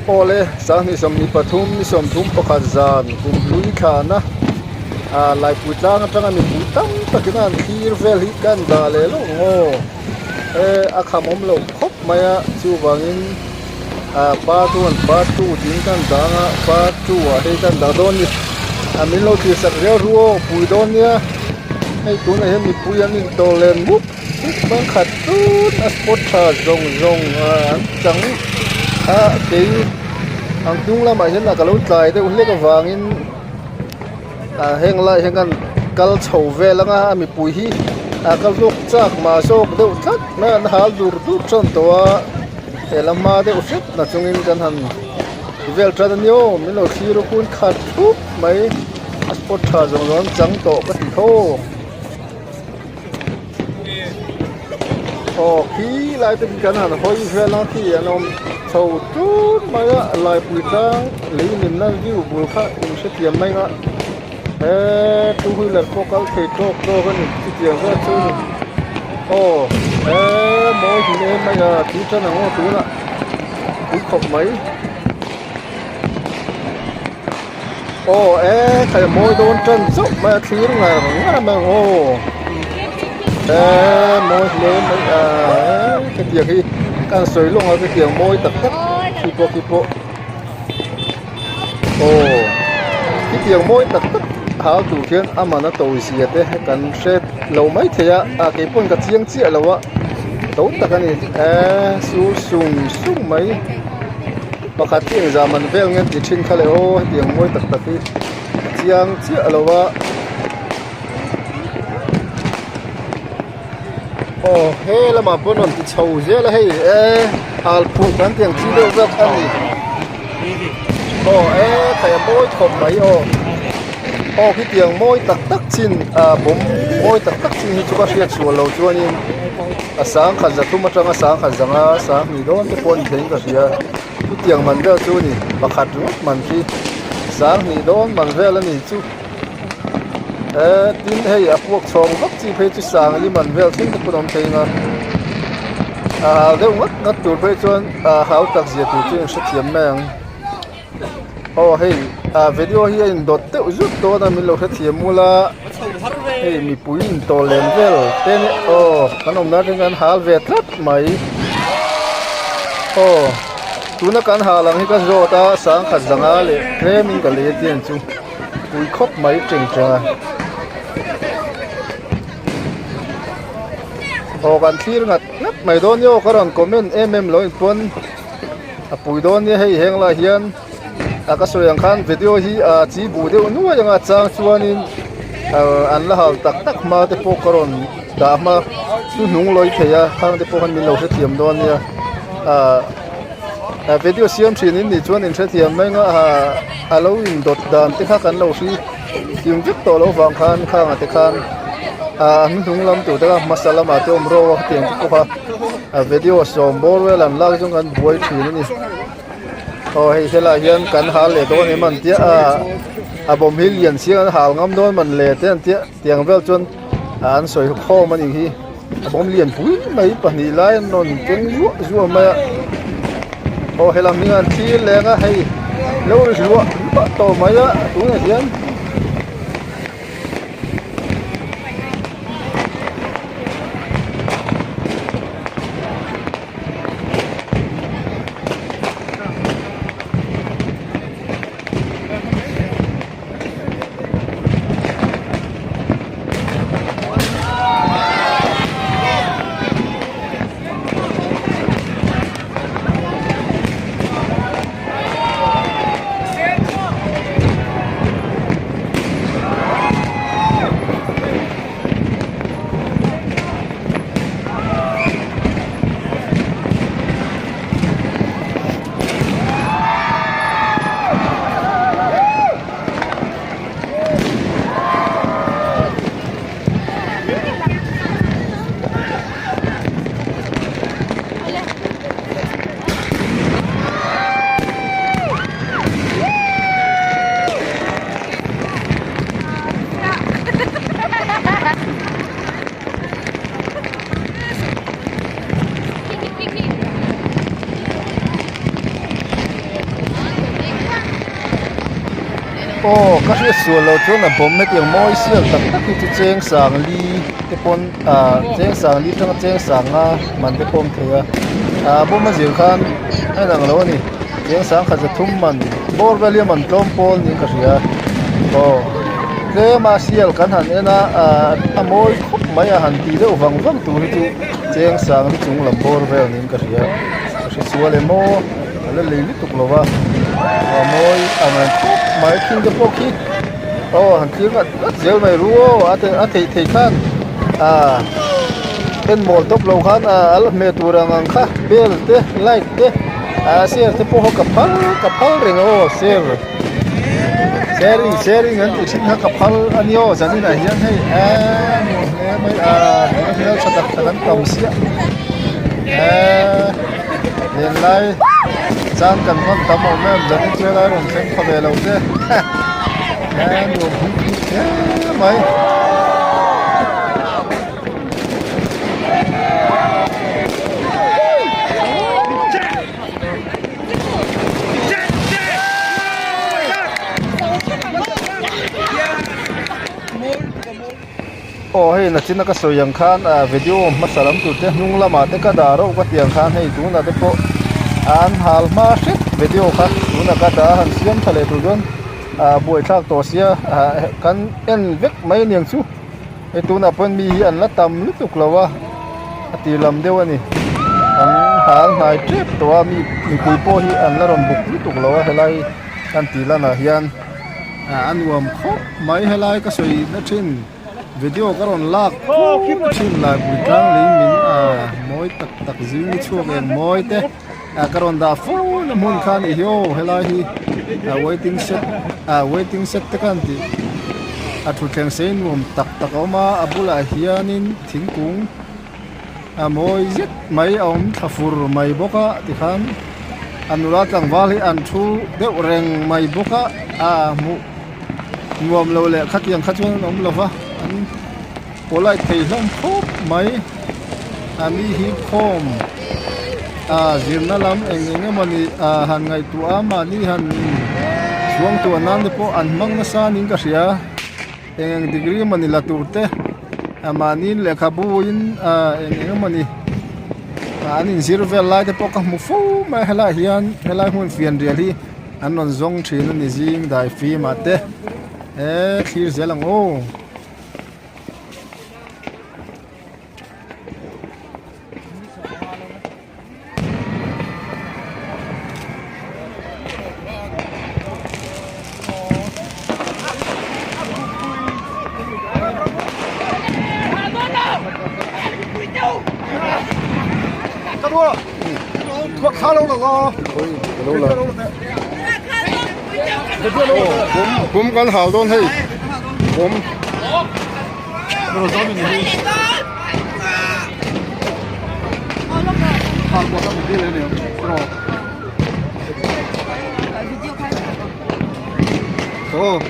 Awle 2023 ni 31 zan kum hlui thlahna ah Laipui tlang atanga mipui tam takin a han thlir vel hi ka han dah leh lawk ang aw he a kham awm loh khawp mai a chuvangin ah part one part two tiin ka han dah ang a part two ah hei ka han dah dawn a ni ah min lo thlir sak riau ru aw pui dawn nia hei tunah hian mipui an intawh len mup mup mai a khat tut a spot tha zawng zawng ah an chang a kei ang hnung lamah hian ka lo tlai deuh hlek avangin ah heng lai hian kan kal chho vel anga a mipui hi a kal zawk chak mah zawk deuh tlat mai a an hal dur dur tan tawh a he la hma deuh hrep na chungin kan han ti vel tan ania aw min lo thlir a hun khat thup mai a spot tha zawng zawng an chang tawh ka ti tho. Aw khi lai te khi kan han hawi vel a khi an awm chho tut mai a laipui tlang lei ninna view bul kha in hrethiam mai ang a he two wheeler pawh kal thei tawk tawk a ni chutiang vel chu a ni aw he mawi hlim em mai a tui tan ang aw tunah tui khawp mai. Aw e khai a mawi dawn tan chauh mai a thlir ngar ngar mai ang aw e mawi hle mai a e hetiang hi ka han sawi lawng a hetiang mawi tak tak khi pawh khi pawh aw hetiang mawi tak tak hau tur khian a man a to zia te kan hre lo maithei a ah keipawn ka chiang chiah lo a to tak a ni e sur sung sung mai. Pakhat hi engzah man vel nge an tih thin kha le aw hetiang mawi tak tak hi a chiang chiah lo a aw he lamah pawh an rawn ti chho zel a hei e hal phut an tih ang chi deuh vek a ni aw e khai a mawi khawp mai aw aw khitiang mawi tak tak chin ah bawm mawi tak tak chin hi chu ka hriat sual lo chuanin. A sangkhat zathum atanga sangkhat zanga sanghnih dawn te pawh a ni theiin ka hria chutiang man vel chu a ni pakhat ringawt man khi sanghnih dawn man vel a ni chu eh tin hei a puak chhawng vak chi phei chu sangli man vel thleng te pawh a awm thei ang a a hal deuh ngawt ngawt tur phei chuan a hau tak zia tur chu in hrethiam mai ang. Aw hei ah video hi a indawt deuh zut dawn a min lo hrethiam mul a hei mipui intawh lem vel te nia aw kan awm lai atang hian hal ve tlat mai aw tuna kan hal ang hi ka zawt a sangkhat zanga leh tlemin ka lei atiang chu pui khawp mai teng teng a aw kan thlir ngat ngat mai dawn nia aw ka rawn comment em em lo inpawn. A pui dawn nia hei heng lai hian a ka sawi ang khan video hi a chi buh deuh nuai anga chang chuanin ah an la hal tak tak hma te pawh ka rawn dah hma chu hnung lawi thei a khang te pawh khan min lo hrethiam dawn nia ah video siam thin in nih chuan in hrethiam mai ang a ah a lo indawt dan te kha kan lo hri kim vek tawh loh vang khan khang ah te khan ah a hnuhnung lam tur te kha hmasa lamah te awm ro a hetiang te pawh kha. A video sawm bawr vel an lak zawng kan buai thin a ni aw hei helai hian kan hal leh dawn em an tia a a bawm hi lian chiang an hal ngam dawn man le te an tia tiang vel chuan an sawi khawm a nih hi a bawm lian pui mai pahnih lai an rawn keng zuah zuah mai a aw helam hi an thlir leng a hei lo ri hluah hluah tawh mai a tunah hian. Aw ka hriat sual loh chuan a bawm hetiang mawi sial tak tak hi chu cheng sang li te pawn ah cheng sang li atanga cheng sang nga man te pawh a awm thei a ah bawm a zir khan a inang lo a ni cheng sang khat za thum man bawr vel hi a man tlawm pawl niin ka hria aw tlem a sial kan han en a ah a mawi khawp mai a han tih deuh vang vang tur hi chu cheng sang li chung lam bawr vel niin ka hria ka hre sual em aw. A la lei lutuk lo va a mawi ang reng khawp mai thing te pawh khi aw han thlir ngat ngat zel mai ru aw a a theih theih khan ah en mawl tawp lo khan ah a la hmeh tur ang ang kha bel te light te ah share te pawh ka phal ka phal reng aw share sharing sharing an tih thin kha ka phal a ni aw zaninah hian hei eee nuam hle mai ah hmeltha tak tak an tam siah eee. Lenlai chang kan hman tam awm em zanin chu helai rawn thleng pha ve lo te he nuam hung hung hle mai. Aw hei nachina ka sawi ang khan ah video hmasa lam tur te hnung lamah te ka dah reuh ka tih ang khan hei tunah te pawh an hal hma hret video kha tunah ka dah a han siam tha leh tur chuan ah buaithlak tawh sia ah kan en vek mai aniang chu hei tunah pawh mi hi an la tam lutuk lo a a tir lam deuh a ni an hal hnai tep tawh a mi mipui pawh hi an la rawn buk lutuk lo a helai kan tih lanah hian. A nuam khawp mai helai ka sawi na thin video ka rawn lak khawp thin lai pui tlang lei min a mawi tak tak zing ni chhuak eng mawi te a ka rawn dah fo na hmun kha a nih hi aw helai hi a waiting shed a waiting shed te khan tih a thutthleng sei nuam tak tak a awm a a bulah hianin thingkung a mawi zet mai a awm thla fur mai bawk a tikhan a nula tlangval hi an thu deuh reng mai bawk a a hmuh nuam lo leh khatiang kha chuan an awm lo va an polite thei hlawm khawp mai a mi hi khawm a zirna lam eng eng emawni a han ngaihtuah a mahni han chhuangtuah nan te pawh an hmang nasa niin ka hria. Eng eng degree emawni la tur te ah mahni lehkhabu in ah eng eng emawni ah an inzir vel lai te pawh ka hmu fo mai a helaiah hian helai hmun fianrial hi an rawn zawng thin a ni zing dai fim ah te he thlir zel ang aw. Bawm kan hal dawn hei bawm.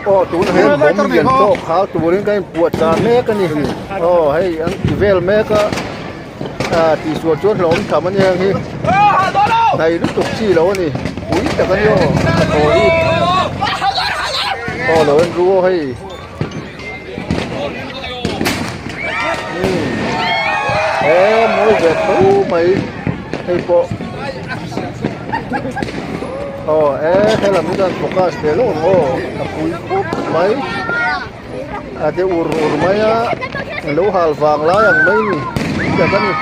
Aw tunah hian bawm lian tawk hal turin ka inpuah chah mek a ni aw hei an ti vel mek a ah tihsual chuan hlauhawm tham a nia heng hi hnai lutuk chi lo a ni pui tak a ni aw a thaw hi aw lo en ru aw hei. He mawi ve tho mai hei pawh aw e helam hi chuan focus ve lawk ang aw a pui khawp mai a de ur ur mai a lo hal vang lai ang mai ni tak a ni.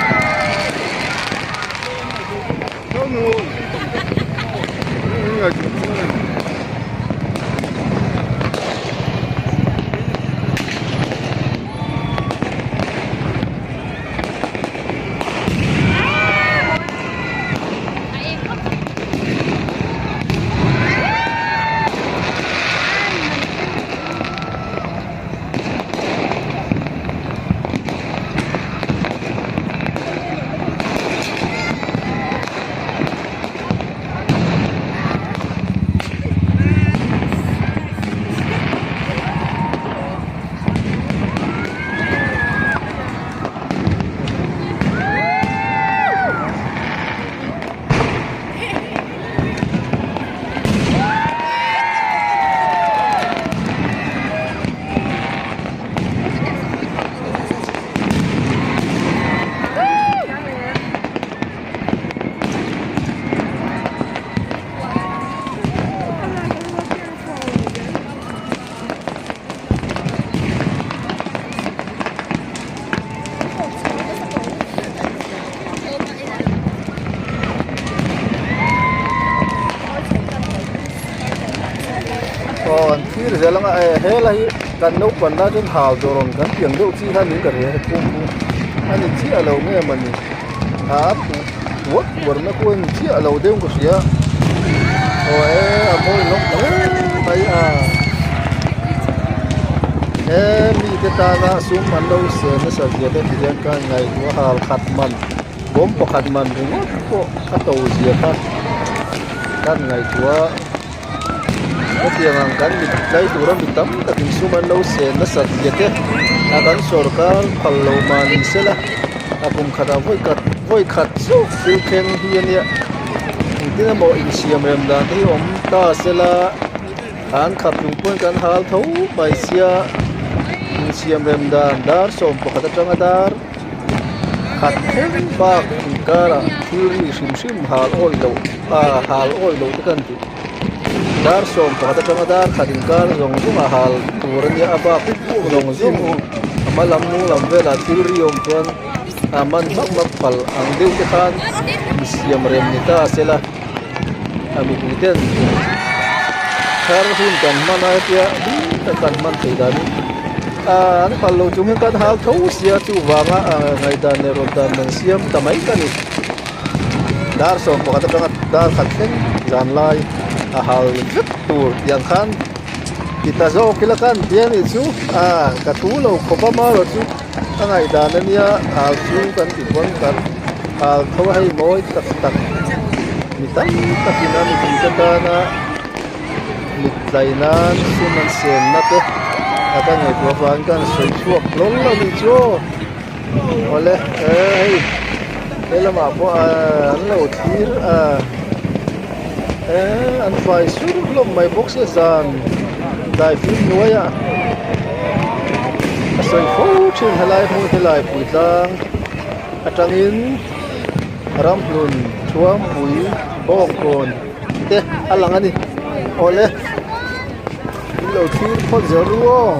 zel anga eh he la hi kan naupang lai chuan hau dawrawn kan piang deuh chi kha niin ka hria he phung chu a ni chiah lo nge mawni a puar puar na khu a ni chiah lo deuh ka hria aw e a mawi lawk ta hle mai a he mite tana sum an lo sen nasa zia te ti hian ka ngaihtuah a hal khat man bawm pakhat man ringawt pawh a to zia kha kan ngaihtuah. Hetiang ang kan mit tlai tura mi tam takin sum an lo sen nasat zia te a kan sawrkar phal lo mah ni sela a kum khatah vawi khat vawi khat chauh thil thleng hi a nia engtin emaw insiam rem dan te hi awm ta sela an khap chung pawn kan hal tho mai sia insiam rem dan dar 11 atanga dar khat thleng bak inkarah thil ri hrim hrim hal awih loh ah hal awih loh te kan tih dar 11 atanga dar khat inkar zawng zawng a hal tur a nia a bak zawng zawng a hma lam hnung lam velah thil ri awm chuan a man hmak hmak phal ang deuh te khan insiam rem ni ta sela a mipui ten thar hun kan hman a hetia hlim tak kan hman theih danin ah an phal lo chung hian kan hal tho sia chuvanga ah ngaihdan leh rawn dan an siam ta mai ka ni dar 11 atanga dar khat thleng zan lai a hal vek tur tiang khan ti ta zawk ila khan tia nih chu ah ka thu lo khawp a marawh chu a ngaihdan ania hal chu kan ti pawn kan hal tho a hei mawi tak tak mi tam takin a mipui te tana mit tlai nan sum an sen na te a ka ngaihtuah avangin ka han sawi chhuak hlawl a nih chu aw awle eh hei he lamah pawh ah an lo thlir a eh an fai sur hlawm mai bawk sia zan daifim hnuaiah a sawi fo thin helai hmun helai pui tlang atangin ramhlun thuampui bawngkawn te a lang a ni awle in lo thlir phawt zel ru aw.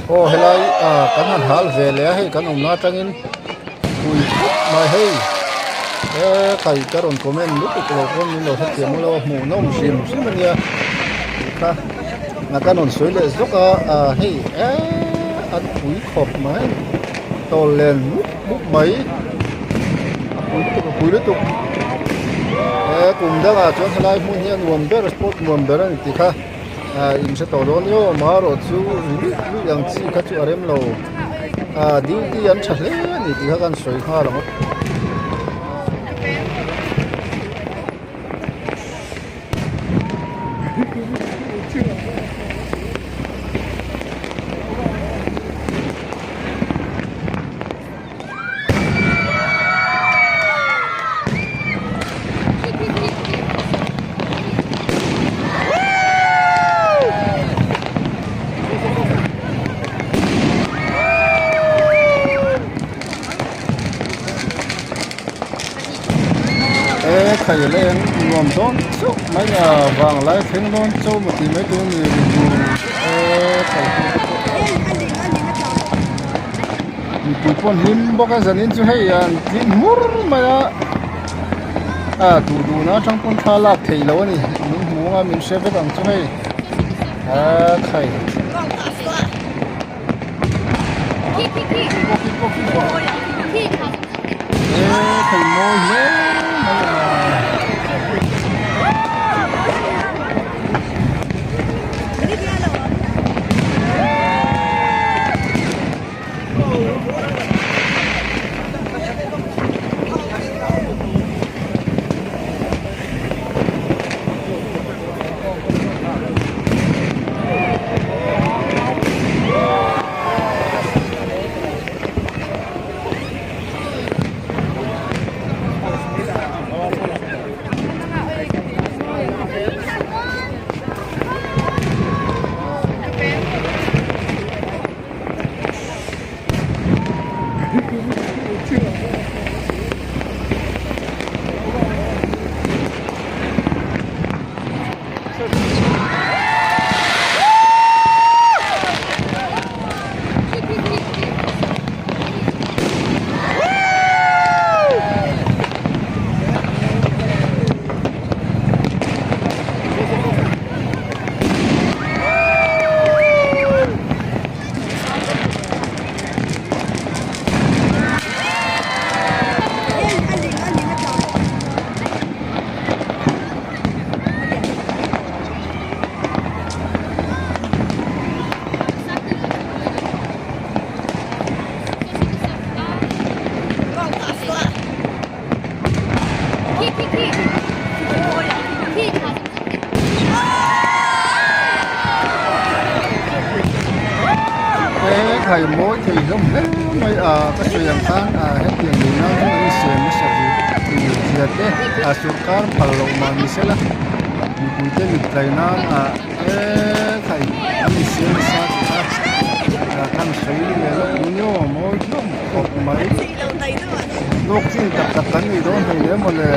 Aw helai ah kan han hal ve leh a hei kan awmna atangin pui khawp mai hei he kai ka rawn comment lutuk lo pawn min lo hrethiam lo a hmuh nawm hrim hrim a nia tih kha a ka rawn sawi leh zawk a ah hei eee an pui khawp mai tawl len mup mup mai a pui lutuk a pui lutuk he kum dangah chuan helai hmun hi a nuam ber sport nuam ber a ni tih kha. Ah in hre tawh dawn nia amaherawh chu ri luih luih ang chi kha chu a rem lo ah duty an tha hle a ni tih kha kan sawi nghal ang. E khai leng nuam dawn chauh mai a vanglai thleng dawn chauh maw tih mai tur a ni e khai Mipui pawh an hlim bawk a zanin chu hei an tling hmur mai a a duh duh na atang pawn thla lak theih loh a ni min hmu anga min hre vek ang chu hei a khai e thei mawi hle mai a. He khai mawi thei hlawm hle mai a ka sawi ang khan ah hetiang lei nan hian an insiam nasa tur zia te a sorkar phal loh mah ni sela mipui te mit tlai nan ah he khai an insiam nasa tih kha ah kan sawi leh lawk dawn emaw mawi hlawm khawp mai lawk chin tak tak kan nih dawn hei hle mawle.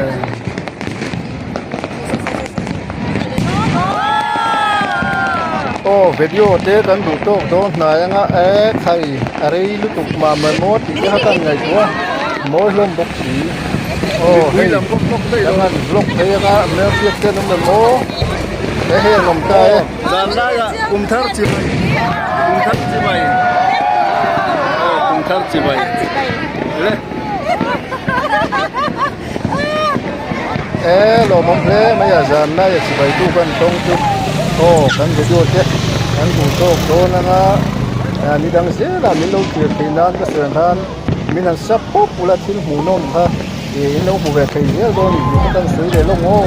Aw video te kan duh tawk dawn hnai anga e khai a rei lutuk mah mai maw tih te kha kan ngaihtuah a mawi hlawm bawk si aw hei kan han vlog phei anga hmelhriat te an awm em maw he hei an awm ta e. Zan laiah kum thar chibai kum thar chibai aw kum thar chibai le. E lawmawm hle mai a zan laia chibai tu kan tawng chu aw kan video te kan hmuh tawk dawn anga ni dang zelah min lo thlir theih nan ka sawi ang khan min han sap pawp ula thil hmuhnawm kha ih in lo hmu ve thei zel dawn tih kha kan sawi leh lawk maw.